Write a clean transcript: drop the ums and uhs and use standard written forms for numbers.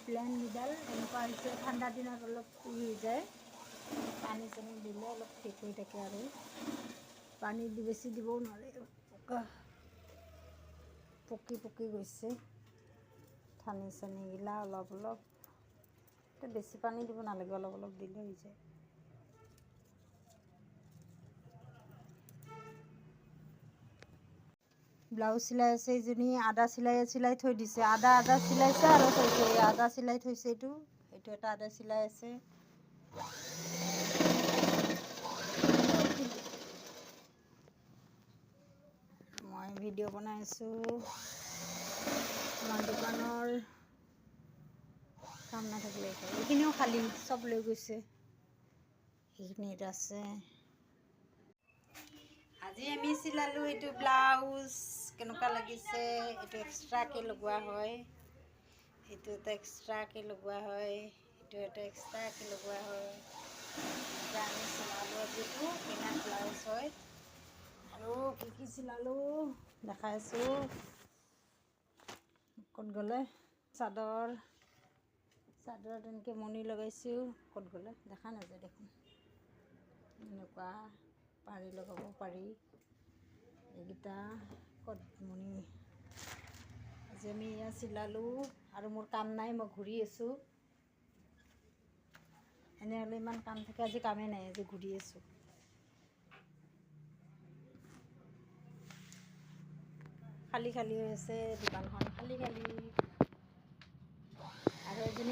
প্লেনকেইডাল এনেকুৱা হৈছে। ঠাণ্ডা দিনত অলপ ই হৈ যায়, পানী চানী দিলে অলপ ঠিক হৈ থাকে আৰু পানী দি বেছি দিবও নোৱাৰে, পকা পকি পকি গৈছে ঠানি চানিগিলা অলপ অলপ। বেছি পানী দিব নালাগে, অলপ অলপ দিলে হৈ যায়। ব্লাউজ চিলাই আছে এইজনী, আদা চিলাই চিলাই থৈ দিছে, আদা আদা চিলাইছে আৰু থৈছে, আদা চিলাই থৈছে, এইটো এইটো এটা আদা চিলাই আছে। মই ভিডিঅ' বনাই আছোঁ। আমাৰ দোকানৰ কাম নাথাকিলে এইখিনিও খালী, চব লৈ গৈছে, এইখিনিত আছে। আজি আমি চিলালোঁ এইটো ব্লাউজ, কেনেকুৱা লাগিছে? এইটো এক্সট্ৰাকৈ লগোৱা হয়, এইটো এটা এক্সট্ৰাকৈ লগোৱা হয়, এইটো এটা এক্সট্ৰাকৈ লগোৱা হয়। এনেকৈ আমি চিলালোঁ আজি এইটো কিনা ব্লাউজ হয়। আৰু কি কি চিলালোঁ দেখাই আছোঁ। ক'ত গ'লে চাদৰ, চাদৰত এনেকৈ মণি লগাইছোঁ, ক'ত গ'লে দেখা নাযায় দেখোন। এনেকুৱা পাৰি লগাব পাৰি এইকেইটা, ক'ত মণি। আজি আমি এয়া চিলালোঁ আৰু মোৰ কাম নাই, মই ঘূৰি আছোঁ। এনেহ'লে ইমান কাম থাকে, আজি কামেই নাই, আজি ঘূৰি আছোঁ। খালী খালী হৈ আছে দোকানখন, খালী খালী। আৰু এজনী